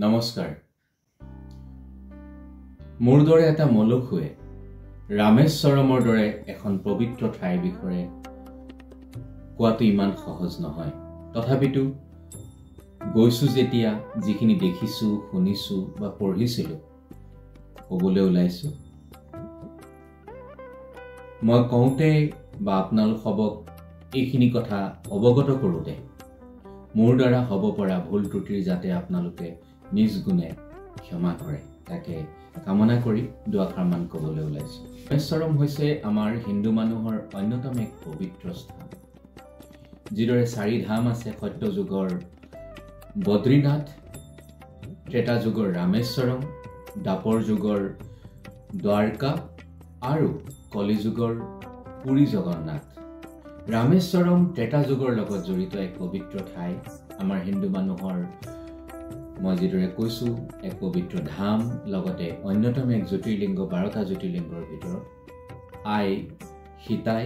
নমস্কাৰ। মোৰ দৰে এটা মলখুৱে ৰামেশ্বৰমৰ দৰে এখন পবিত্ৰ ঠাইৰ বিষয়ে কোৱাটো ইমান সহজ নহয়। তথাপিতো গৈছোঁ যেতিয়া যিখিনি দেখিছোঁ, শুনিছোঁ বা পঢ়িছিলোঁ ক'বলৈ ওলাইছোঁ। মই কওঁতে বা আপোনালোক সবক এইখিনি কথা অৱগত কৰোঁতে মোৰ দ্বাৰা হ'ব পৰা ভুল ত্ৰুটিৰ যাতে আপোনালোকে নিজ গুণে ক্ষমা কৰে তাকে কামনা কৰি দুআষাৰমান ক'বলৈ ওলাইছোঁ। ৰামেশ্বৰম হৈছে আমাৰ হিন্দু মানুহৰ অন্যতম এক পবিত্ৰ স্থান। যিদৰে চাৰি ধাম আছে, সত্যযুগৰ বদ্ৰীনাথ, ত্ৰেতা যুগৰ ৰামেশ্বৰম, দ্বাপৰ যুগৰ দ্বাৰকা আৰু কলিযুগৰ পুৰী জগন্নাথ। ৰামেশ্বৰম ত্ৰেতা যুগৰ লগত জড়িত এক পবিত্ৰ ঠাই। আমাৰ হিন্দু মানুহৰ মই যিদৰে কৈছোঁ এক পবিত্ৰ ধাম, লগতে অন্যতম এক জ্যোতিৰ্লিংগ, 12টা জ্যোতিৰ্লিংগৰ ভিতৰত আই সীতাই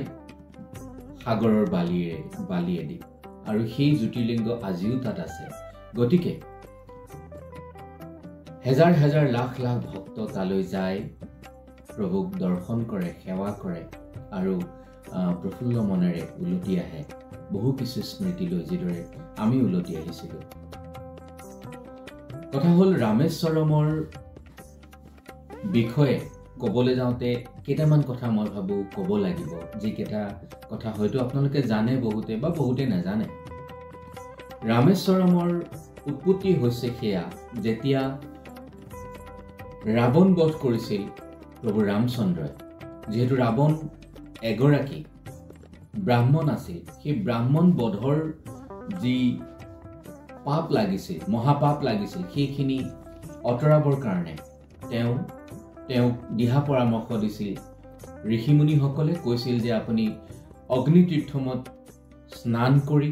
সাগৰৰ বালিয়েদি আৰু সেই জ্যোতিৰ্লিংগ আজিও তাত আছে। গতিকে হেজাৰ হেজাৰ লাখ লাখ ভক্ত তালৈ যায়, প্ৰভুক দৰ্শন কৰে, সেৱা কৰে আৰু প্ৰফুল্ল মনেৰে উলটি আহে বহু কিছু স্মৃতি লৈ, যিদৰে আমি উলটি আহিছিলোঁ। কথা হ'ল ৰামেশ্বৰমৰ বিষয়ে ক'বলৈ যাওঁতে কেইটামান কথা মই ভাবোঁ ক'ব লাগিব, যিকেইটা কথা হয়তো আপোনালোকে জানে বহুতে বা বহুতে নাজানে। ৰামেশ্বৰমৰ উৎপত্তি হৈছে সেয়া যেতিয়া ৰাৱণ বধ কৰিছিল প্ৰভু ৰামচন্দ্ৰই। যিহেতু ৰাৱণ এগৰাকী ব্ৰাহ্মণ আছিল, সেই ব্ৰাহ্মণ বধৰ যি পাপ লাগিছিল, মহাপাপ লাগিছিল, সেইখিনি আঁতৰাবৰ কাৰণে তেওঁক দিহা পৰামৰ্শ দিছিল। ঋষিমুনিসকলে কৈছিল যে আপুনি অগ্নিতীৰ্থমত স্নান কৰি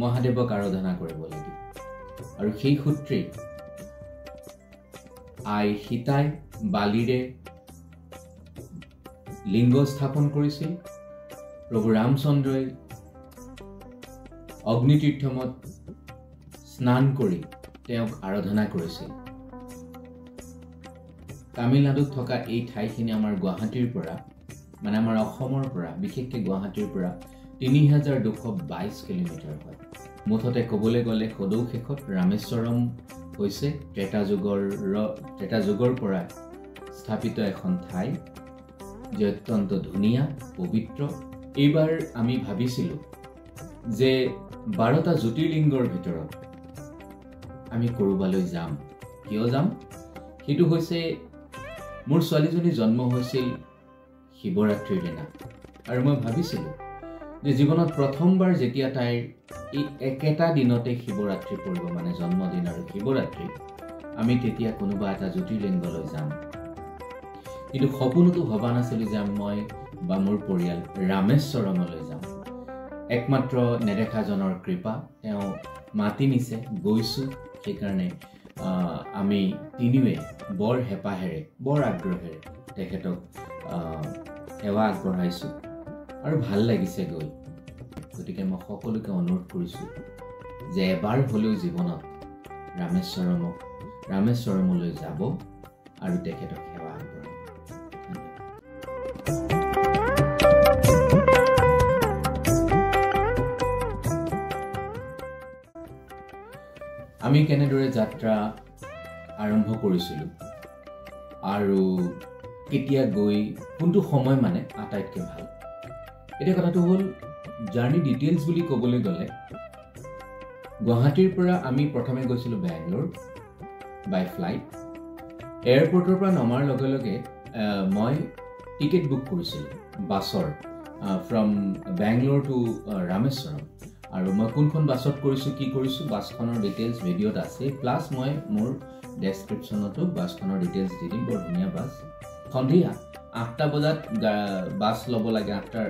মহাদেৱক আৰাধনা কৰিব লাগিব। আৰু সেই সূত্ৰেই আই সীতাই বালিৰে লিংগ স্থাপন কৰিছিল। প্ৰভু ৰামচন্দ্ৰই অগ্নিতীৰ্থমত স্নান কৰি তেওঁক আৰাধনা কৰিছিল। তামিলনাডুত থকা এই ঠাইখিনি আমাৰ গুৱাহাটীৰ পৰা, মানে আমাৰ অসমৰ পৰা, বিশেষকৈ গুৱাহাটীৰ পৰা 3222 কিলোমিটাৰ হয়। মুঠতে ক'বলৈ গ'লে সদৌ শেষত ৰামেশ্বৰম হৈছে ত্ৰেতা যুগৰ পৰা স্থাপিত এখন ঠাই, যি অত্যন্ত ধুনীয়া, পবিত্ৰ। এইবাৰ আমি ভাবিছিলোঁ যে 12টা জ্যোতিৰ্লিংগৰ ভিতৰত আমি ক'ৰবালৈ যাম। কিয় যাম? সেইটো হৈছে মোৰ ছোৱালীজনী জন্ম হৈছিল শিৱৰাত্ৰিৰ দিনা, আৰু মই ভাবিছিলোঁ যে জীৱনত প্ৰথমবাৰ যেতিয়া তাইৰ এই একেটা দিনতে শিৱৰাত্ৰি পৰিব, মানে জন্মদিন আৰু শিৱৰাত্ৰি, আমি তেতিয়া কোনোবা এটা জ্যোতিৰ্লিংগলৈ যাম। কিন্তু সপোনতো ভবা নাছিলোঁ যে মই বা মোৰ পৰিয়াল ৰামেশ্বৰমলৈ যাম। একমাত্ৰ নেদেখাজনৰ কৃপা, তেওঁ মাতি নিছে, গৈছোঁ। সেইকাৰণে আমি তিনিওৱে বৰ হেঁপাহেৰে, বৰ আগ্ৰহেৰে তেখেতক সেৱা আগবঢ়াইছোঁ আৰু ভাল লাগিছে গৈ। গতিকে মই সকলোকে অনুৰোধ কৰিছোঁ যে এবাৰ হ'লেও জীৱনত ৰামেশ্বৰমলৈ যাব আৰু তেখেতক সেৱা আগবঢ়াব। আমি কেনেদৰে যাত্ৰা আৰম্ভ কৰিছিলোঁ আৰু কেতিয়া গৈ কোনটো সময় মানে আটাইতকৈ ভাল, এতিয়া কথাটো হ'ল জাৰ্ণি ডিটেইলছ বুলি ক'বলৈ গ'লে গুৱাহাটীৰ পৰা আমি প্ৰথমে গৈছিলোঁ বেংগলোৰ বাই ফ্লাইট। এয়াৰপৰ্টৰ পৰা নমাৰ লগে লগে মই টিকেট বুক কৰিছিলোঁ বাছৰ ফ্ৰম বেংগলোৰ টু ৰামেশ্বৰম। আৰু মই কোনখন বাছত কৰিছোঁ, কি কৰিছোঁ, বাছখনৰ ডিটেইলছ ভিডিঅ'ত আছে। প্লাছ মই মোৰ ডেছক্ৰিপশ্যনতো বাছখনৰ ডিটেইলছ দি দিম। বৰ ধুনীয়া বাছ। সন্ধিয়া 8টা বজাত বাছ ল'ব লাগে, 8টা,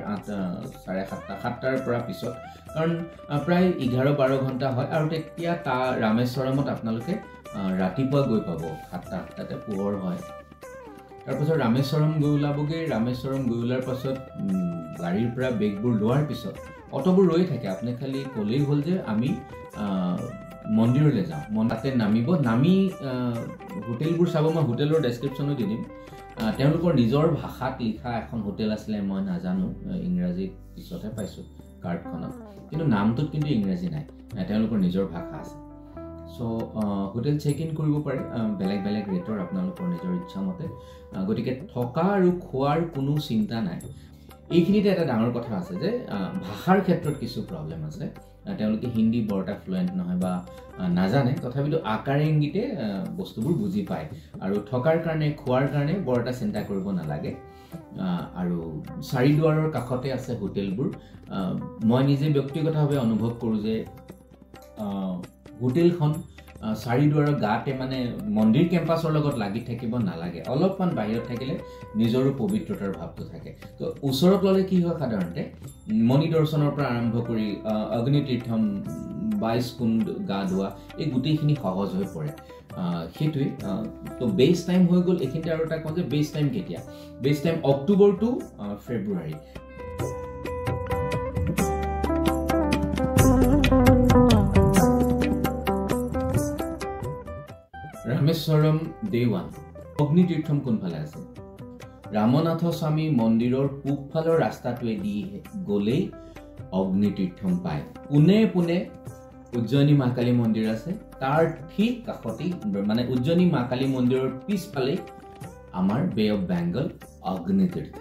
7:30, 7টাৰ পৰা পিছত, কাৰণ প্ৰায় 11-12 ঘণ্টা হয়। আৰু তেতিয়া ৰামেশ্বৰমত আপোনালোকে ৰাতিপুৱা গৈ পাব, 7টা 8টাতে পোহৰ হয়। তাৰপাছত ৰামেশ্বৰম গৈ ওলাবগৈ। ৰামেশ্বৰম গৈ ওলোৱাৰ পাছত গাড়ীৰ পৰা বেগবোৰ লোৱাৰ পিছত অট'বোৰ ৰৈ থাকে, আপুনি খালি ক'লেই হ'ল যে আমি মন্দিৰলৈ যাওঁ, তাতে নামিব, নামি হোটেলবোৰ চাব। মই হোটেলৰ ডেছক্ৰিপশ্যনো দি দিম। তেওঁলোকৰ নিজৰ ভাষাত লিখা এখন হোটেল আছিলে, মই নাজানো ইংৰাজীত, পিছতহে পাইছোঁ কাৰ্ডখনত, কিন্তু নামটোত কিন্তু ইংৰাজী নাই, তেওঁলোকৰ নিজৰ ভাষা আছে। চ' হোটেল চেক ইন কৰিব পাৰে, বেলেগ বেলেগ ৰেটৰ, আপোনালোকৰ নিজৰ ইচ্ছামতে। গতিকে থকা আৰু খোৱাৰ কোনো চিন্তা নাই। এইখিনিতে এটা ডাঙৰ কথা আছে যে ভাষাৰ ক্ষেত্ৰত কিছু প্ৰব্লেম আছে। তেওঁলোকে হিন্দী বৰ এটা ফ্লুৱেণ্ট নহয় বা নাজানে, তথাপিতো আকাৰে ইংগিতে বস্তুবোৰ বুজি পায় আৰু থকাৰ কাৰণে খোৱাৰ কাৰণে বৰ এটা চিন্তা কৰিব নালাগে। আৰু চাৰিদুৱাৰৰ কাষতে আছে হোটেলবোৰ। মই নিজে ব্যক্তিগতভাৱে অনুভৱ কৰোঁ যে হোটেলখন চাৰিদুৱাৰৰ গাতে, মানে মন্দিৰ কেম্পাছৰ লগত লাগি থাকিব নালাগে, অলপমান বাহিৰত থাকিলে নিজৰো পবিত্ৰতাৰ ভাৱটো থাকে। তো ওচৰত ল'লে কি হয়, সাধাৰণতে মণি দৰ্শনৰ পৰা আৰম্ভ কৰি অগ্নিতীৰ্থম, 22 কুণ্ড গা ধোৱা, এই গোটেইখিনি সহজ হৈ পৰে। সেইটোৱেই তো বেষ্ট টাইম হৈ গ'ল। এইখিনিতে আৰু এটা কওঁ যে বেষ্ট টাইম কেতিয়া? Best time October to February. Rameswaram day 1, Agnitheertham কোনফালে আছে? ৰামনাথ স্বামী মন্দিৰৰ পূবফালৰ ৰাস্তাটোৱেদি গ'লেই অগ্নিতীৰ্থম পায়। পোনে পোনে উজ্জয়িনী মা কালী মন্দিৰ আছে, তাৰ ঠিক কাষতেই, মানে উজ্জয়িনী মা কালী মন্দিৰৰ পিছফালেই আমাৰ বে অফ বেংগল অগ্নিতীৰ্থ।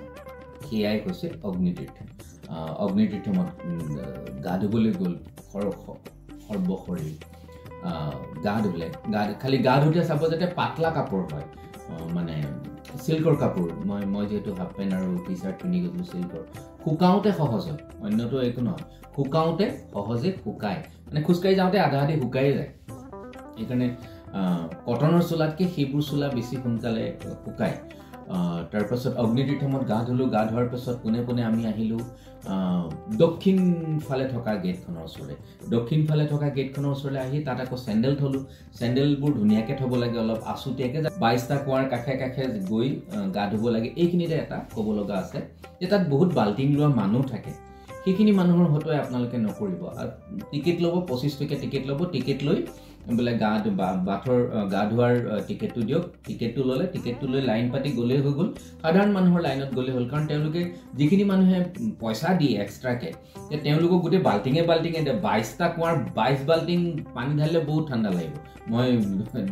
সেয়াই হৈছে অগ্নিতীৰ্থ। অগ্নিতীৰ্থমত গা ধুবলৈ গ'ল, সৰ্বশৰীৰ গা ধুলে, খালি গা ধুওঁতে চাব যাতে পাতলা কাপোৰ হয়, মানে চিল্কৰ কাপোৰ। মই যিহেতু হাফ পেণ্ট আৰু টি চাৰ্ট পিন্ধি গৈছিলোঁ, চিল্কৰ, শুকাওঁতে সহজ হয়, অন্যটো একো নহয়, শুকাওঁতে সহজে শুকায়, মানে খোজকাঢ়ি যাওঁতে আধা আধি শুকায়ে যায়। সেইকাৰণে কটনৰ চোলাতকৈ সেইবোৰ চোলা বেছি সোনকালে শুকায়। তাৰপাছত অগ্নিতীৰ্থমত গা ধুলোঁ। গা ধোৱাৰ পাছত পোনে পোনে আমি আহিলোঁ দক্ষিণ ফালে থকা গেটখনৰ ওচৰলৈ। দক্ষিণ ফালে থকা গেটখনৰ ওচৰলৈ আহি তাত আকৌ চেণ্ডেল থ'লোঁ। চেণ্ডেলবোৰ ধুনীয়াকৈ থ'ব লাগে, অলপ আছুতীয়াকৈ, 22টা কুঁৱাৰ কাষে কাষে গৈ গা ধুব লাগে। এইখিনিতে এটা ক'ব লগা আছে যে তাত বহুত বাল্টিং লোৱা মানুহ থাকে, সেইখিনি মানুহৰ হতুৱাই আপোনালোকে নকৰিব। টিকেট ল'ব, 25 টকীয়া টিকেট ল'ব, টিকেট লৈ বোলে বাথৰ গা ধোৱাৰ টিকেটটো দিয়ক, টিকেটটো ল'লে, টিকেটটো লৈ লাইন পাতি গ'লেই হৈ গ'ল। সাধাৰণ মানুহৰ লাইনত গ'লেই হ'ল, কাৰণ তেওঁলোকে যিখিনি মানুহে পইচা দিয়ে এক্সট্ৰাকৈ, তেওঁলোকক গোটেই বাল্টিঙে বাল্টিঙে 22টা কুঁৱাৰ 22 বাল্টিং পানী ঢালিলে বহুত ঠাণ্ডা লাগিব। মই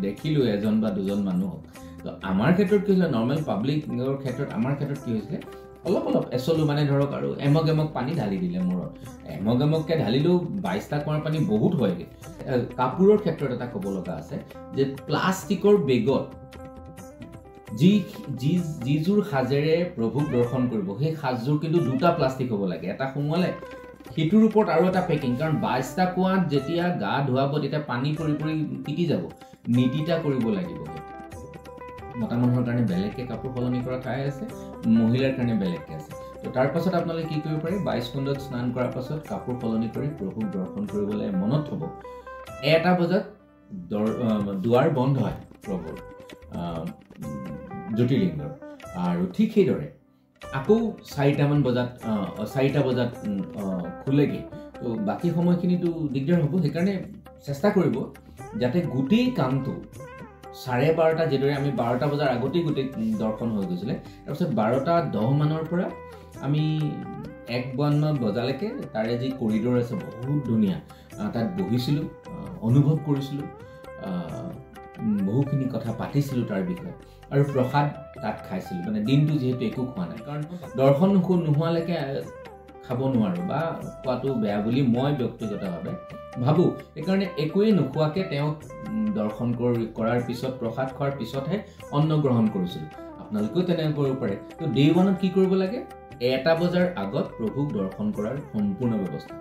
দেখিলোঁ এজন বা দুজন মানুহক। তো আমাৰ ক্ষেত্ৰত কি হৈছিলে, নৰ্মেল পাব্লিকৰ ক্ষেত্ৰত আমাৰ ক্ষেত্ৰত কি হৈছিলে, অলপ অলপ এচলো, মানে ধৰক আৰু এমগ এমগ পানী ঢালি দিলে মূৰত, এমগ এমগকৈ ঢালিলেও 22টা কুঁৱাৰ পানী বহুত হয়গৈ। কাপোৰৰ ক্ষেত্ৰত এটা ক'ব লগা আছে যে প্লাষ্টিকৰ বেগত যিযোৰ সাজেৰে প্ৰভুক দৰ্শন কৰিব, সেই সাজযোৰ কিন্তু দুটা প্লাষ্টিক হ'ব লাগে, এটা সোমোৱালে সেইটোৰ ওপৰত আৰু এটা পেকিং, কাৰণ 22টা কুঁৱাত যেতিয়া গা ধুৱাব তেতিয়া পানী পৰি পৰি তিতি যাব, নিতিতা কৰিব লাগিব। মতা মানুহৰ কাৰণে বেলেগকৈ কাপোৰ সলনি কৰা ঠাই আছে, মহিলাৰ কাৰণে বেলেগকৈ আছে। তো তাৰপাছত আপোনালোকে কি কৰিব পাৰে, 22 কুণ্ডত স্নান কৰাৰ পাছত কাপোৰ সলনি কৰি প্ৰভুক দৰ্শন কৰিবলৈ মনত থ'ব। 1টা বজাত দুৱাৰ বন্ধ হয় প্ৰভুৰ জ্যোতিৰ্লিংগৰ, আৰু ঠিক সেইদৰে আকৌ 4টা বজাত খোলেগৈ। তো বাকী সময়খিনিতো দিগদাৰ হ'ব, সেইকাৰণে চেষ্টা কৰিব যাতে গোটেই কামটো 12:30, যিদৰে আমি 12টা বজাৰ আগতেই গোটেই দৰ্শন হৈ গৈছিলে, তাৰপিছত 12:10 মানৰ পৰা আমি 1:52 বজালৈকে তাৰে যি কৰিডৰ আছে বহুত ধুনীয়া, তাত বহিছিলোঁ, অনুভৱ কৰিছিলোঁ, বহুখিনি কথা পাতিছিলোঁ তাৰ বিষয়ে, আৰু প্ৰসাদ তাত খাইছিলোঁ। মানে দিনটো যিহেতু একো খোৱা নাই, কাৰণ দৰ্শন নোহোৱালৈকে খাব নোৱাৰোঁ বা খোৱাটো বেয়া বুলি মই ব্যক্তিগতভাৱে ভাবোঁ, সেইকাৰণে একোৱেই নোখোৱাকৈ তেওঁক দৰ্শন কৰাৰ পিছত প্ৰসাদ খোৱাৰ পিছতহে অন্ন গ্ৰহণ কৰিছিলোঁ। আপোনালোকেও তেনেকৈ কৰিব পাৰে। তো ডে 1ত কি কৰিব লাগে, 1টা বজাৰ আগত প্ৰভুক দৰ্শন কৰাৰ সম্পূৰ্ণ ব্যৱস্থা।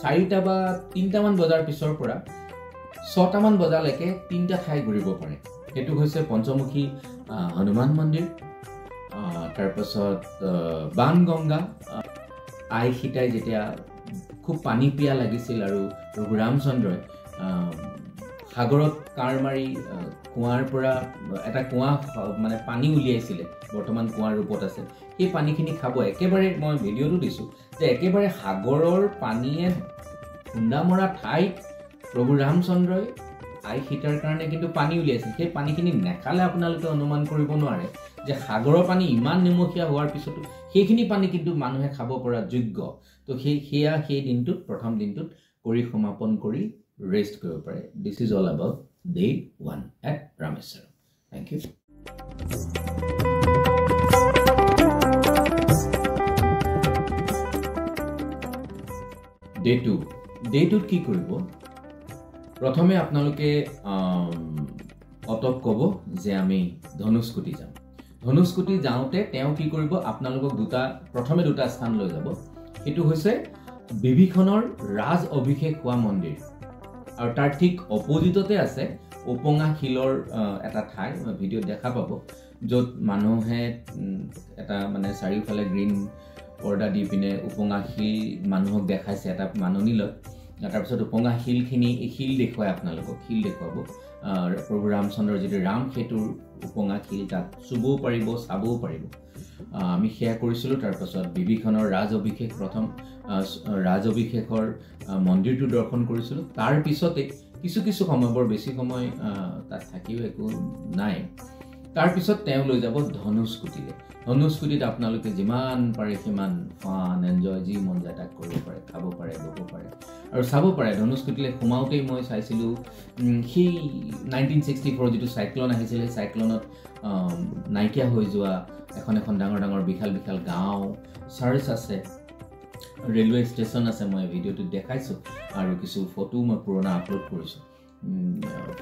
4টা বা 3টামান বজাৰ পিছৰ পৰা 6টামান বজালৈকে 3টা ঠাই ঘূৰিব পাৰে। সেইটো হৈছে পঞ্চমুখী হনুমান মন্দিৰ, তাৰপাছত বানগংগা, আই সীতাই যেতিয়া খুব পানী পিয়া লাগিছিল আৰু ৰঘু ৰামচন্দ্ৰই সাগৰত কাঁড় মাৰি কুঁৱাৰ পৰা এটা কুঁৱা মানে পানী উলিয়াইছিলে, বৰ্তমান কুঁৱাৰ ৰূপত আছে, সেই পানীখিনি খাব। একেবাৰে মই ভিডিঅ'টো দিছোঁ যে একেবাৰে সাগৰৰ পানীয়ে খুন্দা মৰা ঠাইত প্ৰভু ৰামচন্দ্ৰই আই সীতাৰ কাৰণে কিন্তু পানী উলিয়াইছিল। সেই পানীখিনি নেখালে আপোনালোকে অনুমান কৰিব নোৱাৰে যে সাগৰৰ পানী ইমান নিমখীয়া হোৱাৰ পিছতো সেইখিনি পানী কিন্তু মানুহে খাব পৰা যোগ্য। তো সেয়া সেই দিনটোত, প্ৰথম দিনটোত কৰি সমাপন কৰি ৰেষ্ট কৰিব পাৰে। This is all about day 1 at Rameswaram. Thank you. Day 2, day 2ত কি কৰিব? প্ৰথমে আপোনালোকে অটক ক'ব যে আমি ধনুষ্কুটি যাম। ধনুষ্কুটি যাওঁতে তেওঁ কি কৰিব, আপোনালোকক প্ৰথমে দুটা স্থান লৈ যাব। সেইটো হৈছে বিভীষণৰ ৰাজ অভিষেক হোৱা মন্দিৰ, আৰু তাৰ ঠিক অপজিটতে আছে ওপঙা শিলৰ এটা ঠাই, ভিডিঅ'ত দেখা পাব, য'ত মানুহে এটা মানে চাৰিওফালে গ্ৰীণ পৰ্দা দি পিনে ওপঙা শিল মানুহক দেখাইছে এটা মাননি লৈ। তাৰপিছত ওপঙা শিলখিনি, শিল দেখুৱাই আপোনালোকক, শিল দেখুৱাব। প্ৰভু ৰামচন্দ্ৰৰ যিটো ৰাম সেতুৰ ওপঙা শিল, তাত চুবও পাৰিব, চাবও পাৰিব। আমি সেয়া কৰিছিলোঁ। তাৰপাছত বিভীষণৰ ৰাজ অভিষেক, প্ৰথম ৰাজ অভিষেকৰ মন্দিৰটো দৰ্শন কৰিছিলোঁ। তাৰপিছতে কিছু কিছু সময়, বৰ বেছি সময় তাত থাকিও একো নাই। তাৰপিছত তেওঁ লৈ যাব ধনুষ্কুটিলৈ। ধনুষ্কুটিত আপোনালোকে যিমান পাৰে সিমান ফান, এনজয়, যি মন যায় তাক কৰিব পাৰে, খাব পাৰে, বব পাৰে আৰু চাব পাৰে। ধনুষ্কুটিলৈ সোমাওঁতেই মই চাইছিলোঁ সেই 1964 যিটো চাইক্লন আহিছিলে, সেই চাইক্লনত নাইকিয়া হৈ যোৱা এখন এখন ডাঙৰ ডাঙৰ বিশাল বিশাল গাঁও, চাৰ্চ আছে, ৰেলৱে ষ্টেচন আছে, মই ভিডিঅ'টোত দেখাইছোঁ আৰু কিছু ফটো মই পুৰণা আপলোড কৰিছোঁ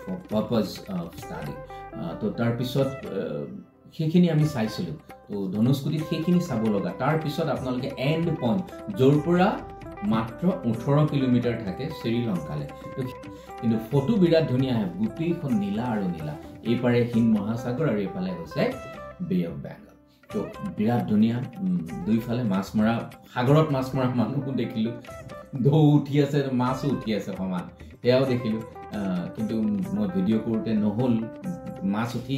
ফৰ পাৰ্পাজ অফ ষ্টাডি। তো তাৰপিছত সেইখিনি আমি চাইছিলোঁ। তো ধনুষ্কুটিত সেইখিনি চাব লগা। তাৰপিছত আপোনালোকে এণ্ড পইণ্ট, য'ৰ পৰা মাত্ৰ 18 কিলোমিটাৰ থাকে শ্ৰীলংকালৈ। কিন্তু ফটো বিৰাট ধুনীয়া আহে, গোটেইখন নীলা আৰু নীলা, এইপাৰে হিন্দ মহাসাগৰ আৰু এইফালে হৈছে বে অফ বেংগল। তো বিৰাট ধুনীয়া, দুইফালে মাছ মৰা, সাগৰত মাছ মৰা মানুহো দেখিলোঁ, ঢৌ উঠি আছে, মাছো উঠি আছে সমান, সেয়াও দেখিলোঁ। কিন্তু মই ভিডিঅ' কৰোঁতে নহ'ল, মাছ উঠি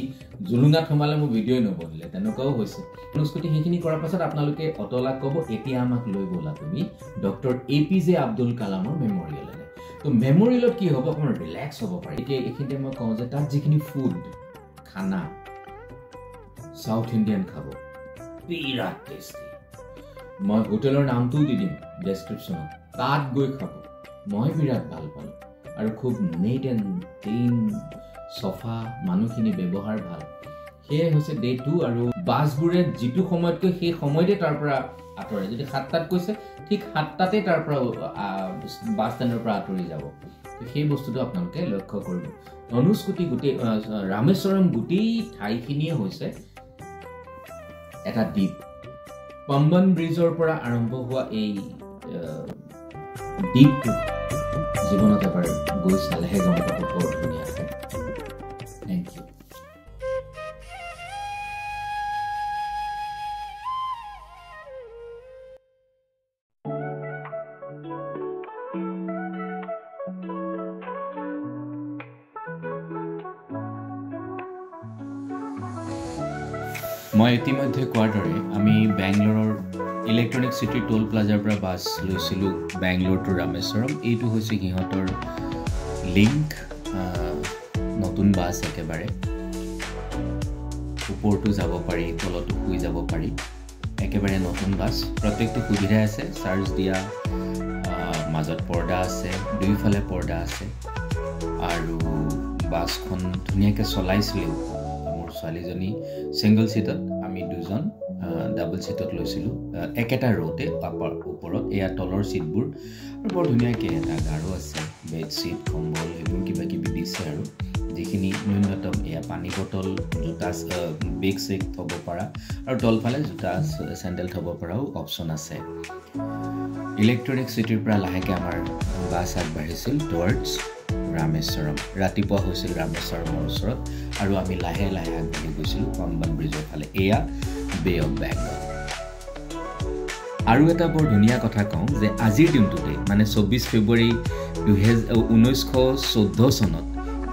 জুলুঙাত সোমালে মোৰ ভিডিঅ'ই নবনিলে, তেনেকুৱাও হৈছে। ধনুষ্কুটি সেইখিনি কৰাৰ পাছত আপোনালোকে অটলাক ক'ব, এতিয়া আমাক লৈ গ'লা তুমি ডক্টৰ APJ Abdul কালামৰ মেমৰিয়েললৈ। তো মেমৰিয়েলত কি হ'ব, অকণমান ৰিলেক্স হ'ব পাৰে। এতিয়া এইখিনিতে মই কওঁ যে তাত যিখিনি ফুড, খানা, চাউথ ইণ্ডিয়ান খাব বিৰাট টেষ্টি। মই হোটেলৰ নামটোও দি দিম ডেছক্ৰিপশ্যনত, তাত গৈ খাব, মই বিৰাট ভাল পালোঁ। আৰু খুব নেট এণ্ড ক্লিন, চফা, মানুহখিনি ব্যৱহাৰ ভাল। সেয়াই হৈছে ডে 2। আৰু বাছবোৰে যিটো সময়তকৈ সেই সময়তে তাৰ পৰা আঁতৰে। যদি 7টাত কৈছে, ঠিক 7টাতে তাৰ পৰা বাছ ষ্টেণ্ডৰ পৰা আঁতৰি যাব। সেই বস্তুটো আপোনালোকে লক্ষ্য কৰিব। ধনুষ্কুটি গোটেই, ৰামেশ্বৰম গোটেই ঠাইখিনিয়ে হৈছে এটা দ্বীপ। পম্বন ব্ৰিজৰ পৰা আৰম্ভ হোৱা এই দ্বীপটো জীৱনত এবাৰ গৈ চালেহে গম পাব, বৰ ধুনীয়া ঠাই। Thank you. মই ইতিমধ্যে কোৱাৰ দৰে আমি বেংগলোৰৰ ইলেক্ট্ৰনিক চিটিৰ টোল প্লাজাৰ পৰা বাছ লৈছিলোঁ বেংগলোৰ টু ৰামেশ্বৰম। এইটো হৈছে সিহঁতৰ লিংক, নতুন বাছ, একেবাৰে ওপৰতো যাব পাৰি, তলতো শুই যাব পাৰি, একেবাৰে নতুন বাছ। প্ৰত্যেকটো সুবিধাই আছে, চাৰ্জ দিয়া, মাজত পৰ্দা আছে, দুয়োফালে পৰ্দা আছে আৰু বাছখন ধুনীয়াকৈ চলাইছিলেও। মোৰ ছোৱালীজনী ছিংগল ছিটত, আমি দুজন ডাবল ছিটত লৈছিলোঁ, একেটা ৰ'তে ওপৰত, এয়া তলৰ ছিটবোৰ। আৰু বৰ ধুনীয়াকৈ এটা গাৰু আছে, বেডশ্বীট, কম্বল, সেইবোৰ কিবা কিবি দিছে আৰু যিখিনি ন্যূনতম। এয়া পানী বটল, জোতা, বেগ চেগ থ'ব পৰা আৰু তলফালে জোতা চেণ্ডেল থ'ব পৰাও অপশ্যন আছে। ইলেক্ট্ৰনিক চিটিৰ পৰা লাহেকৈ আমাৰ বাছ আগবাঢ়িছিল টুৱাৰ্ডছ ৰামেশ্বৰম। ৰাতিপুৱা হৈছিল ৰামেশ্বৰমৰ ওচৰত আৰু আমি লাহে লাহে আগবাঢ়ি গৈছিলোঁ পম্বন ব্ৰিজৰ ফালে। এয়া বে অফ বেংগল। আৰু এটা বৰ ধুনীয়া কথা কওঁ যে আজিৰ দিনটোতে, মানে 24 ফেব্ৰুৱাৰী 1914 চনত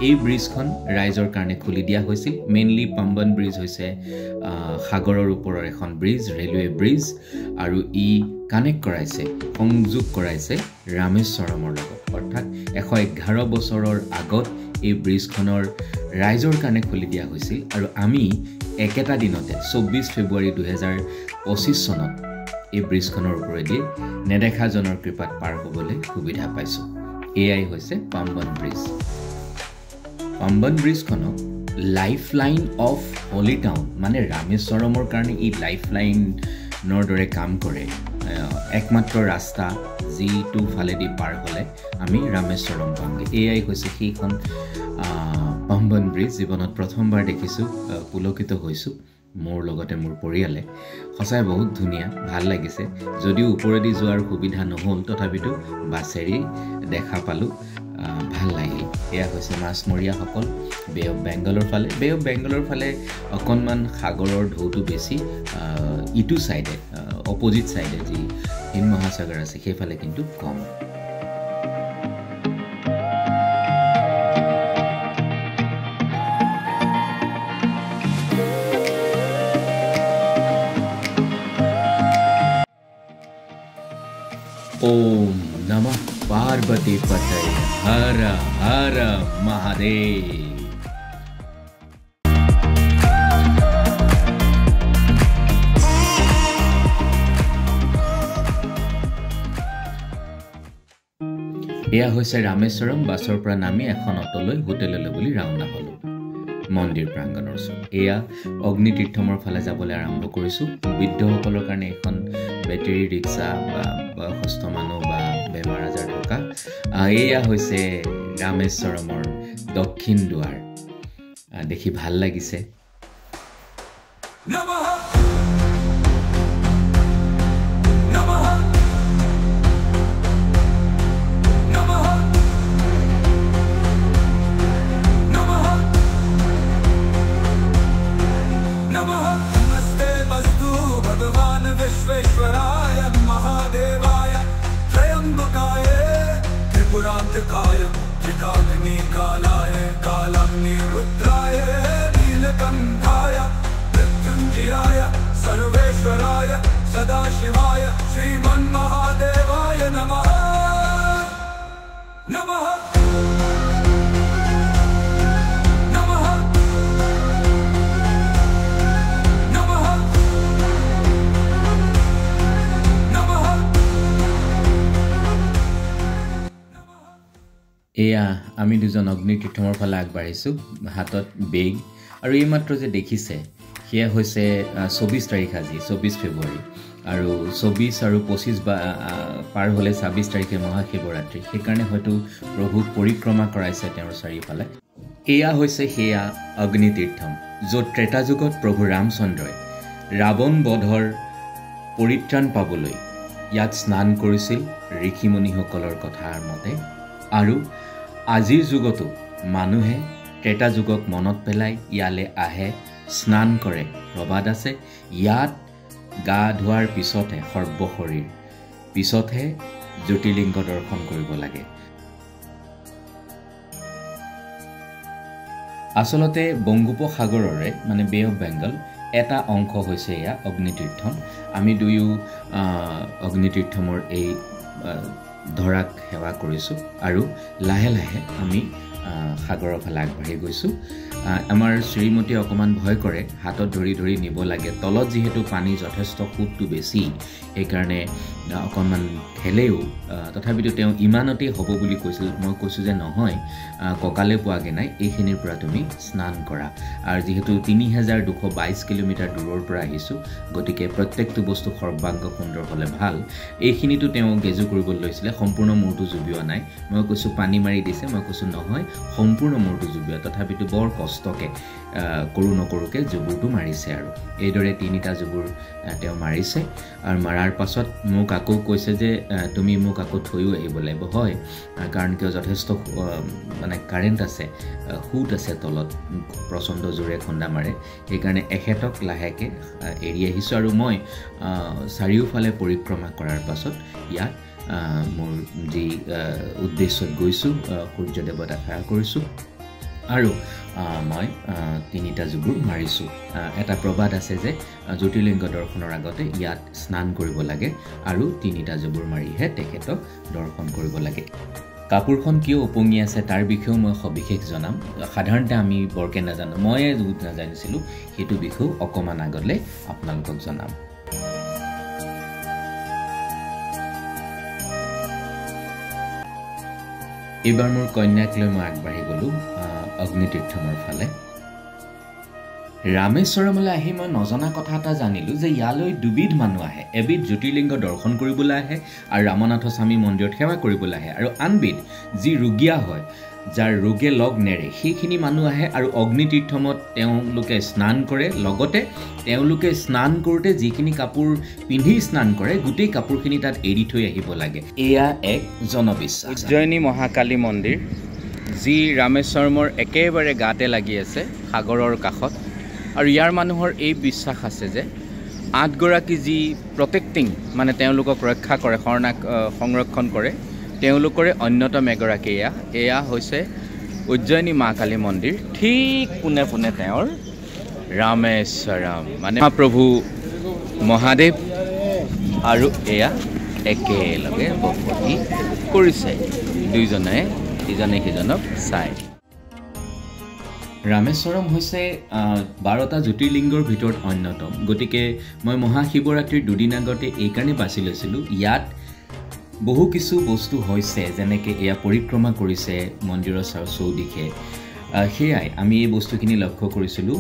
এই ব্ৰিজখন ৰাইজৰ কাৰণে খুলি দিয়া হৈছিল। মেইনলি পাম্বন ব্ৰিজ হৈছে সাগৰৰ ওপৰৰ এখন ব্ৰিজ, ৰেলৱে ব্ৰিজ, আৰু ই কানেক্ট কৰাইছে, সংযোগ কৰাইছে ৰামেশ্বৰমৰ লগত। অৰ্থাৎ 111 বছৰৰ আগত এই ব্ৰিজখনৰ ৰাইজৰ কাৰণে খুলি দিয়া হৈছিল আৰু আমি একেটা দিনতে 24 ফেব্ৰুৱাৰী 2025 চনত এই ব্ৰিজখনৰ ওপৰেদি নেদেখাজনৰ কৃপাত পাৰ হ'বলৈ সুবিধা পাইছোঁ। এয়াই হৈছে পাম্বন ব্ৰিজ। পাম্বন ব্ৰিজখনক life line of holy town, মানে ৰামেশ্বৰমৰ কাৰণে ই লাইফ লাইনৰ দৰে কাম কৰে। একমাত্ৰ ৰাস্তা যিটো ফালেদি পাৰ হ'লে আমি ৰামেশ্বৰম পামগৈ। এয়াই হৈছে সেইখন পাম্বন ব্ৰিজ। জীৱনত প্ৰথমবাৰ দেখিছোঁ, পুলকিত হৈছোঁ মোৰ লগতে মোৰ পৰিয়ালে। সঁচাই বহুত ধুনীয়া, ভাল লাগিছে। যদিও ওপৰেদি যোৱাৰ সুবিধা নহ'ল, তথাপিতো বাছেৰি দেখা পালোঁ, ভাল লাগিল। এয়া হৈছে মাছমৰীয়াসকল বে অফ বেংগলৰ ফালে। বে অফ বেংগলৰ ফালে অকণমান সাগৰৰ ঢৌটো বেছি, ইটো ছাইডে, অপজিট ছাইডে যি হিন্দ মহাসাগৰ আছে সেইফালে কিন্তু কম। ওম নমঃ পাৰ্বতী পতয়ে, হৰ হৰ মহাদেৱ। এয়া হৈছে ৰামেশ্বৰম। বাছৰ পৰা নামি এখন অট'লৈ হোটেললৈ বুলি ৰাওনা হ'লোঁ মন্দিৰ প্ৰাংগণৰ ওচৰত। এয়া অগ্নিতীৰ্থমৰ ফালে যাবলৈ আৰম্ভ কৰিছোঁ। বৃদ্ধসকলৰ কাৰণে এখন বেটেৰী ৰিক্সা বা বয়সস্থ মানুহ বা বেমাৰ আজাৰ থকা। এয়া হৈছে ৰামেশ্বৰমৰ দক্ষিণ দুৱাৰ। দেখি ভাল লাগিছে। विश्वेश्वराय महादेवाय त्र्यंबकाय त्रिपुरांतकाय त्रिकाग्निकालाय कालाग्निरुद्राय नीलकंठाय मृत्युंजयाय सर्वेश्वराय सदाशिवाय श्रीमन्महादेवाय नमः नमः। এয়া আমি দুজন অগ্নিতীৰ্থমৰ ফালে আগবাঢ়িছোঁ, হাতত বেগ। আৰু এইমাত্ৰ যে দেখিছে সেয়া হৈছে 24 তাৰিখ, আজি 24 ফেব্ৰুৱাৰী। আৰু 24 আৰু 25 বা পাৰ হ'লে 26 তাৰিখে মহাশিৱৰাত্ৰি, সেইকাৰণে হয়তো প্ৰভুক পৰিক্ৰমা কৰাইছে তেওঁৰ চাৰিওফালে। এয়া হৈছে সেয়া অগ্নিতীৰ্থম, য'ত ত্ৰেতা যুগত প্ৰভু ৰামচন্দ্ৰই ৰাৱণ বধৰ পৰিত্ৰাণ পাবলৈ ইয়াত স্নান কৰিছিল ঋষিমুনিসকলৰ কথাৰ মতে। আৰু আজিৰ যুগতো মানুহে ত্ৰেতা যুগক মনত পেলাই ইয়ালৈ আহে, স্নান কৰে। প্ৰবাদ আছে, ইয়াত গা ধোৱাৰ পিছতহে সৰ্বশৰীৰ পিছতহে জ্যোতিৰ্লিংগ দৰ্শন কৰিব লাগে। আচলতে বংগোপসাগৰৰে মানে বে অফ বেংগল এটা অংশ হৈছে এয়া অগ্নিতীৰ্থম। আমি দুয়ো অগ্নিতীৰ্থমৰ এই ধৰাক সেৱা কৰিছোঁ আৰু লাহে লাহে আমি সাগৰৰ ফালে আগবাঢ়ি গৈছোঁ। আমাৰ শ্ৰীমতীয়ে অকণমান ভয় কৰে, হাতত ধৰি ধৰি নিব লাগে। তলত যিহেতু পানী যথেষ্ট সোঁতটো বেছি, সেইকাৰণে অকণমান ঠেলেও। তথাপিতো তেওঁ ইমানতেই হ'ব বুলি কৈছিল। মই কৈছোঁ যে নহয়, কঁকালে পোৱাগৈ নাই, এইখিনিৰ পৰা তুমি স্নান কৰা। আৰু যিহেতু 3222 কিলোমিটাৰ দূৰৰ পৰা আহিছোঁ, গতিকে প্ৰত্যেকটো বস্তু সৰ্বাংগ সুন্দৰ হ'লে ভাল। এইখিনিতো তেওঁ গেজু কৰিবলৈ লৈছিলে, সম্পূৰ্ণ মূৰটো জুবিওৱা নাই। মই কৈছোঁ পানী মাৰি দিছে, মই কৈছোঁ নহয়, সম্পূৰ্ণ মূৰটো জুবিওৱা। তথাপিতো বৰ কষ্টকৈ কৰোঁ নকৰোঁকৈ জুবুৰটো মাৰিছে। আৰু এইদৰে 3টা জুবুৰ তেওঁ মাৰিছে। আৰু মাৰাৰ পাছত মোক আকৌ কৈছে যে তুমি মোক আকৌ থৈও আহিব লাগিব। হয়, কাৰণ কিয় যথেষ্ট মানে কাৰেণ্ট আছে, সোঁত আছে তলত, প্ৰচণ্ড জোৰে খুন্দা মাৰে। সেইকাৰণে এখেতক লাহেকৈ এৰি আহিছোঁ। আৰু মই চাৰিওফালে পৰিক্ৰমা কৰাৰ পাছত ইয়াত মোৰ যি উদ্দেশ্যত গৈছোঁ, সূৰ্য দেৱতাক সেৱা কৰিছোঁ। আৰু মই 3টা জুবুৰ মাৰিছোঁ। এটা প্ৰবাদ আছে যে জ্যোতিৰ্লিংগ দৰ্শনৰ আগতে ইয়াত স্নান কৰিব লাগে আৰু 3টা জুবুৰ মাৰিহে তেখেতক দৰ্শন কৰিব লাগে। কাপোৰখন কিয় ওপঙি আছে তাৰ বিষয়েও মই সবিশেষ জনাম। সাধাৰণতে আমি বৰকৈ নাজানো, ময়ে নাজানিছিলোঁ, সেইটো বিষয়েও অকণমান আগলৈ আপোনালোকক জনাম। এইবাৰ মোৰ কন্যাক লৈ মই আগবাঢ়ি গ'লোঁ অগ্নিতীৰ্থমৰ ফালে। ৰামেশ্বৰমলৈ আহি মই নজনা কথা এটা জানিলোঁ যে ইয়ালৈ দুবিধ মানুহ আহে। এবিধ জ্যোতিৰ্লিংগ দৰ্শন কৰিবলৈ আহে আৰু ৰামনাথ স্বামী মন্দিৰত সেৱা কৰিবলৈ আহে, আৰু আনবিধ যি ৰোগীয়া হয়, যাৰ ৰোগে লগ নেৰে, সেইখিনি মানুহ আহে আৰু অগ্নিতীৰ্থমত তেওঁলোকে স্নান কৰে। লগতে তেওঁলোকে স্নান কৰোঁতে যিখিনি কাপোৰ পিন্ধি স্নান কৰে, গোটেই কাপোৰখিনি তাত এৰি থৈ আহিব লাগে। এয়া এক জনবিশ্বাস। উজ্জয়িনী মহাকালী মন্দিৰ, যি ৰামেশ্বৰমৰ একেবাৰে গাতে লাগি আছে, সাগৰৰ কাষত। আৰু ইয়াৰ মানুহৰ এই বিশ্বাস আছে যে 8গৰাকী যি প্ৰটেক্টিং, মানে তেওঁলোকক ৰক্ষা কৰে, সংৰক্ষণ কৰে, তেওঁলোকৰে অন্যতম এগৰাকী এয়া হৈছে উজ্জয়িনী মা কালী মন্দিৰ। ঠিক পোনে পোনে তেওঁৰ ৰামেশ্বৰম, মানে প্ৰভু মহাদেৱ আৰু এয়া একেলগে বসতি কৰিছে, দুইজনে ইজনে সিজনক চাই। ৰামেশ্বৰম হৈছে 12টা জ্যোতিৰ্লিংগৰ ভিতৰত অন্যতম। গতিকে মই মহাশিৱৰাত্ৰিৰ দুদিন আগতে এইকাৰণে বাছি লৈছিলোঁ। ইয়াত বহু কিছু বস্তু হৈছে, যেনেকৈ এয়া পৰিক্ৰমা কৰিছে মন্দিৰৰ চৌদিশে। সেয়াই আমি এই বস্তুখিনি লক্ষ্য কৰিছিলোঁ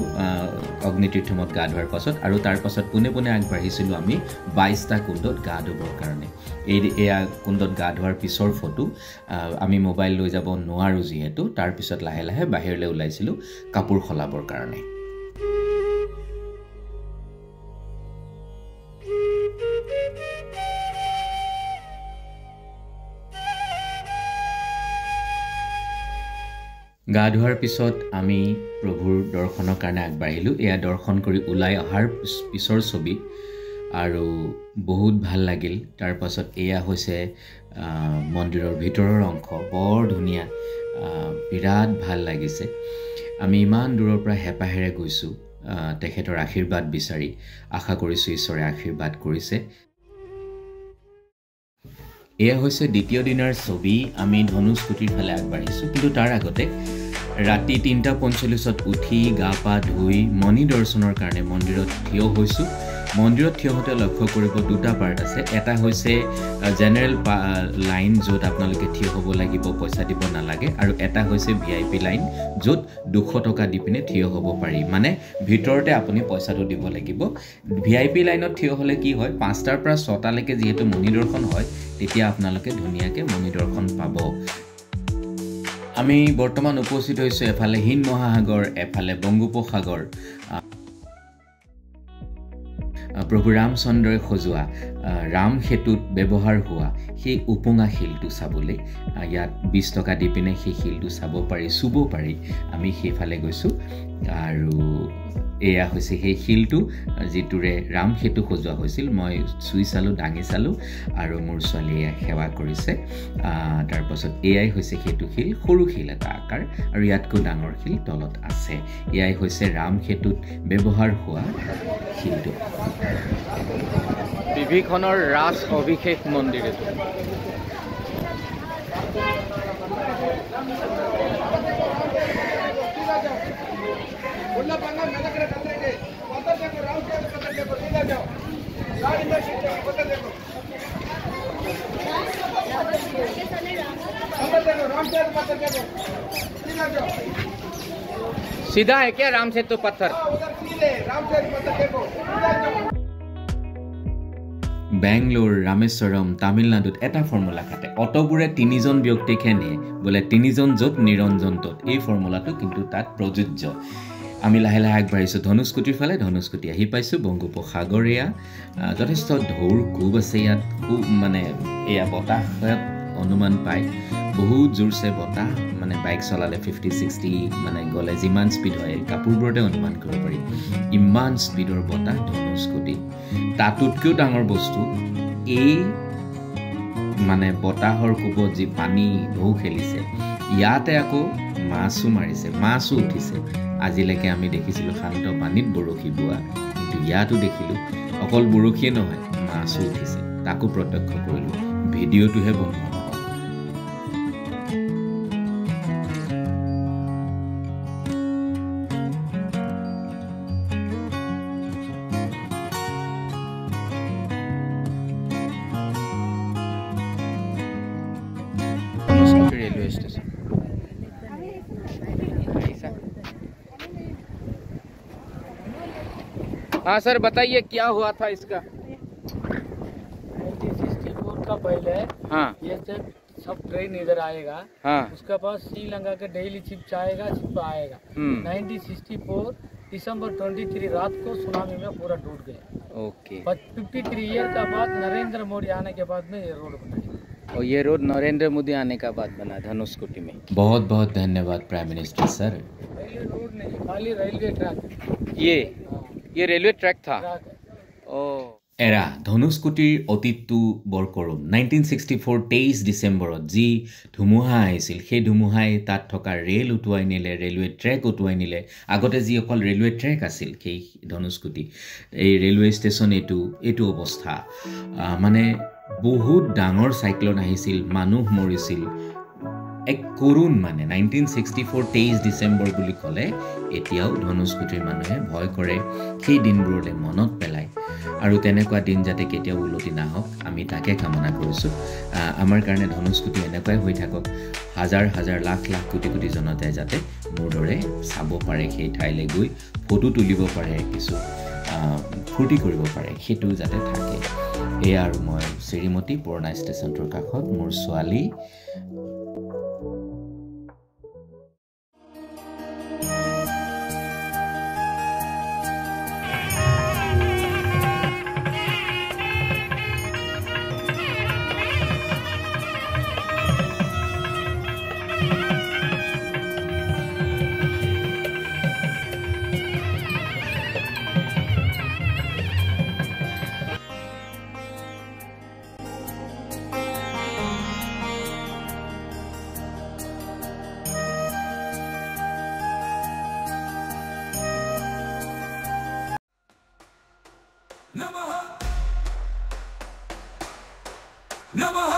অগ্নিতীৰ্থমত গা ধোৱাৰ পাছত। আৰু তাৰ পাছত পোনে পোনে আগবাঢ়িছিলোঁ আমি 22টা কুণ্ডত গা ধুবৰ কাৰণে। এয়া কুণ্ডত গা ধোৱাৰ পিছৰ ফটো। আমি মোবাইল লৈ যাব নোৱাৰোঁ যিহেতু। তাৰপিছত লাহে লাহে বাহিৰলৈ ওলাইছিলোঁ কাপোৰ সলাবৰ কাৰণে। গা ধোৱাৰ পিছত আমি প্ৰভুৰ দৰ্শনৰ কাৰণে আগবাঢ়িলোঁ। এয়া দৰ্শন কৰি ওলাই অহাৰ পিছৰ ছবি আৰু বহুত ভাল লাগিল। তাৰপাছত এয়া হৈছে মন্দিৰৰ ভিতৰৰ অংশ, বৰ ধুনীয়া, বিৰাট ভাল লাগিছে। আমি ইমান দূৰৰ পৰা হেঁপাহেৰে গৈছোঁ তেখেতৰ আশীৰ্বাদ বিচাৰি। আশা কৰিছোঁ ঈশ্বৰে আশীৰ্বাদ কৰিছে। এয়া হৈছে দ্বিতীয় দিনাৰ ছবি। আমি ধনুষ্কুটিৰ ফালে আগবাঢ়িছোঁ, কিন্তু তাৰ আগতে ৰাতি 3:45 উঠি গা পা ধুই মণি দৰ্শনৰ কাৰণে মন্দিৰত থিয় হৈছোঁ। মন্দিৰত থিয় হওঁতে লক্ষ্য কৰিব দুটা পাৰ্ট আছে। এটা হৈছে জেনেৰেল লাইন, য'ত আপোনালোকে থিয় হ'ব লাগিব, পইচা দিব নালাগে, আৰু এটা হৈছে VIP line, য'ত 200 টকা দি পিনে থিয় হ'ব পাৰি, মানে ভিতৰতে আপুনি পইচাটো দিব লাগিব। VIP লাইনত থিয় হ'লে কি হয়, 5টাৰ পৰা 6টালৈকে যিহেতু মণি দৰ্শন হয়, তেতিয়া আপোনালোকে ধুনীয়াকৈ মণি দৰ্শন পাব। আমি বৰ্তমান উপস্থিত হৈছোঁ এফালে হিন্দ মহাসাগৰ, এফালে বংগোপসাগৰ। প্ৰভু ৰামচন্দ্ৰই সজোৱা ৰাম সেতুত ব্যৱহাৰ হোৱা সেই ওপঙা শিলটো চাবলৈ ইয়াত 20 টকা দি পিনে সেই শিলটো চাব পাৰি, চুব পাৰি। আমি সেইফালে গৈছোঁ আৰু এয়া হৈছে সেই শিলটো যিটোৰে ৰাম সেতু সজোৱা হৈছিল। মই চুই চালোঁ, দাঙি চালোঁ আৰু মোৰ ছোৱালীয়ে সেৱা কৰিছে। তাৰপাছত এয়াই হৈছে সেইটো শিল, সৰু শিল এটা আকাৰ, আৰু ইয়াতকৈ ডাঙৰ শিল তলত আছে। এয়াই হৈছে ৰাম সেতুত ব্যৱহাৰ হোৱা শিলটো। বিভীষণৰ ৰাজ অভিষেক মন্দিৰ এইটো। सीधा है क्या राम सेतु पत्थर? বেংগলোৰ, ৰামেশ্বৰম, তামিলনাডুত এটা ফৰ্মুলা খাটে, অট'বোৰে 3জন ব্যক্তিকহে নিয়ে, বোলে 3জন য'ত নিৰঞ্জন ত'ত। এই ফৰ্মুলাটো কিন্তু তাত প্ৰযোজ্য। আমি লাহে লাহে আগবাঢ়িছোঁ ধনুষ্কুটিৰ ফালে। ধনুষ্কুটি আহি পাইছোঁ। বংগোপসাগৰীয়া যথেষ্ট ঢৌৰ কোব আছে ইয়াত, খুব মানে এয়া বতাহত অনুমান পায়, বহুত জোৰছে বতাহ, মানে বাইক চলালে 50-60 মানে গ'লে যিমান স্পীড হয় কাপোৰবোৰতে অনুমান কৰিব পাৰি, ইমান স্পীডৰ বতাহ ধনুষ্কুটিত। তাতোতকৈও ডাঙৰ বস্তু এই মানে বতাহৰ কোবত যি পানী ঢৌ খেলিছে, ইয়াতে আকৌ মাছো মাৰিছে, মাছো উঠিছে। আজিলৈকে আমি দেখিছিলোঁ শান্ত পানীত বৰশী বোৱা, কিন্তু ইয়াতো দেখিলোঁ অকল বৰশীয়ে নহয়, মাছো উঠিছে, তাকো প্ৰত্যক্ষ কৰিলোঁ। ভিডিঅ'টোহে বনোৱা নহ'ল। Railway station. हाँ सर, बताइए क्या हुआ था इसका? 1964 का पहले, हाँ, ये जब सब ट्रेन इधर आएगा, हाँ, उसके पास श्रीलंका के डेली चिप आएगा, चिप आएगा। 1964 दिसंबर 23 रात को सुनामी में पूरा डूब गया। ओके। 53 ईयर का बाद नरेंद्र मोदी आने के बाद में ये रोड बनाया। और ये रोड नरेंद्र मोदी आने का बाद बना धनुषकोटी में। बहुत बहुत धन्यवाद प्राइम मिनिस्टर सर। पहले रोड नहीं, खाली रेलवे ट्रैक। ये रेलवे ट्रैक था। ओ এৰা, ধনুষকুটিৰ অতীতটো বৰ কৰুণ। 1964 23 ডিচেম্বৰত যি ধুমুহা আহিছিল, সেই ধুমুহাই তাত থকা ৰেল উটুৱাই নিলে, ৰেলৱে ট্ৰেক উটুৱাই নিলে। আগতে যি অকল ৰেলৱে ট্ৰেক আছিল সেই ধনুষকুটি, এই ৰেলৱে ষ্টেচন এইটো অৱস্থা। মানে বহুত ডাঙৰ চাইক্লন আহিছিল, মানুহ মৰিছিল, এক কৰুণ। মানে 1964 23 ডিচেম্বৰ বুলি ক'লে এতিয়াও ধনুষকুটিৰ মানুহে ভয় কৰে, সেই দিনবোৰলৈ মনত পেলায়। আৰু তেনেকুৱা দিন যাতে কেতিয়াও উলটি নাহক, আমি তাকে কামনা কৰিছোঁ। আমাৰ কাৰণে ধনুষকুটি এনেকুৱাই হৈ থাকক, হাজাৰ হাজাৰ লাখ লাখ কোটি কোটি জনতাই যাতে মোৰ দৰে চাব পাৰে, সেই ঠাইলৈ গৈ ফটো তুলিব পাৰে, কিছু ফূৰ্তি কৰিব পাৰে, সেইটো যাতে থাকে। এয়া আৰু মই শ্ৰীমতী পুৰণা ষ্টেচনটোৰ কাষত মোৰ ছোৱালী। नमः नमः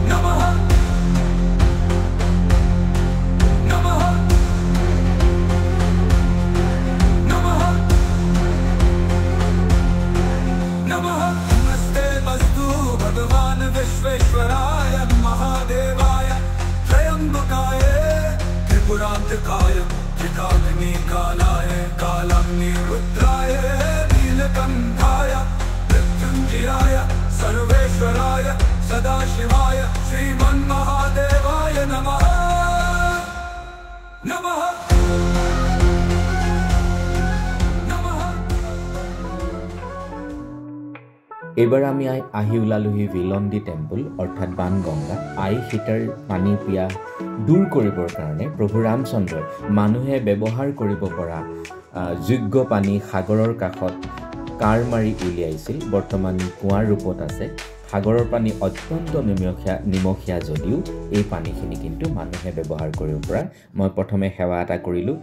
नमः नमः नमः नमः। नमस्ते अस्तु भगवान विश्वेश्वराय महादेवाय त्र्यंबकाय त्रिपुरांतकाय त्रिकाग्नि कालाय कालाग्नि रुद्राय नीलकंठाय मृत्युंजयाय सर्वेश्वराय सदाशिवाय श्रीमन्महादेवाय नमः नमः नमः। এইবাৰ আমি আহি ওলালোহি ভিলন্দি টেম্পল, অৰ্থাৎ বানগংগা। আই সীতাৰ পানী পিয়াহ দূৰ কৰিবৰ কাৰণে প্ৰভু ৰামচন্দ্ৰই মানুহে ব্যৱহাৰ কৰিব পৰা যোগ্য পানী সাগৰৰ কাষত কাঁড় মাৰি উলিয়াইছিল। বৰ্তমান কুঁৱাৰ ৰূপত আছে। সাগৰৰ পানী অত্যন্ত নিমখীয়া যদিও এই পানীখিনি কিন্তু মানুহে ব্যৱহাৰ কৰিব পৰা। মই প্ৰথমে সেৱা এটা কৰিলোঁ,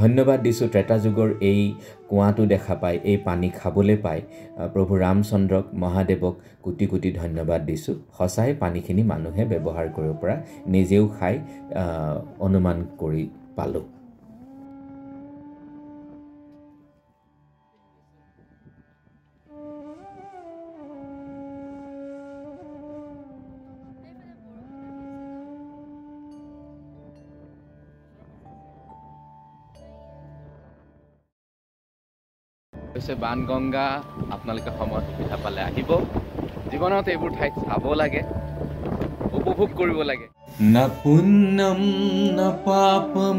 ধন্যবাদ দিছোঁ ত্ৰেতা যুগৰ এই কুঁৱাটো দেখা পাই, এই পানী খাবলৈ পাই প্ৰভু ৰামচন্দ্ৰক, মহাদেৱক কোটি কোটি ধন্যবাদ দিছোঁ। সঁচাই পানীখিনি মানুহে ব্যৱহাৰ কৰিব পৰা, নিজেও খাই অনুমান কৰি পালোঁ। হৈছে বানগংগা। আপোনালোকে সময় সুবিধা পালে আহিব, জীৱনত এইবোৰ ঠাইত চাব লাগে, উপভোগ কৰিব লাগে। ন পুণ্যম ন পাপম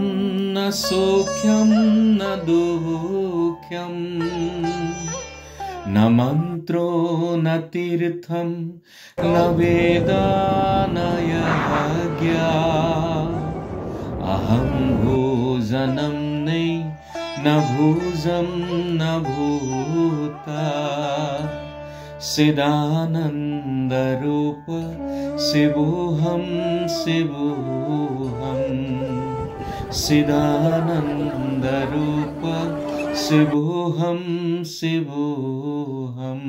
ন সৌখ্যম ন দুঃখ্যম ন মন্ত্র ন তীৰ্থম ন বেদা ন যজ্ঞা অহম ভোজনম नै न भूजं न भूता চিদানন্দ ৰূপ শিবোহম শিবোহম, চিদানন্দ ৰূপ শিবোহম শিবোহম।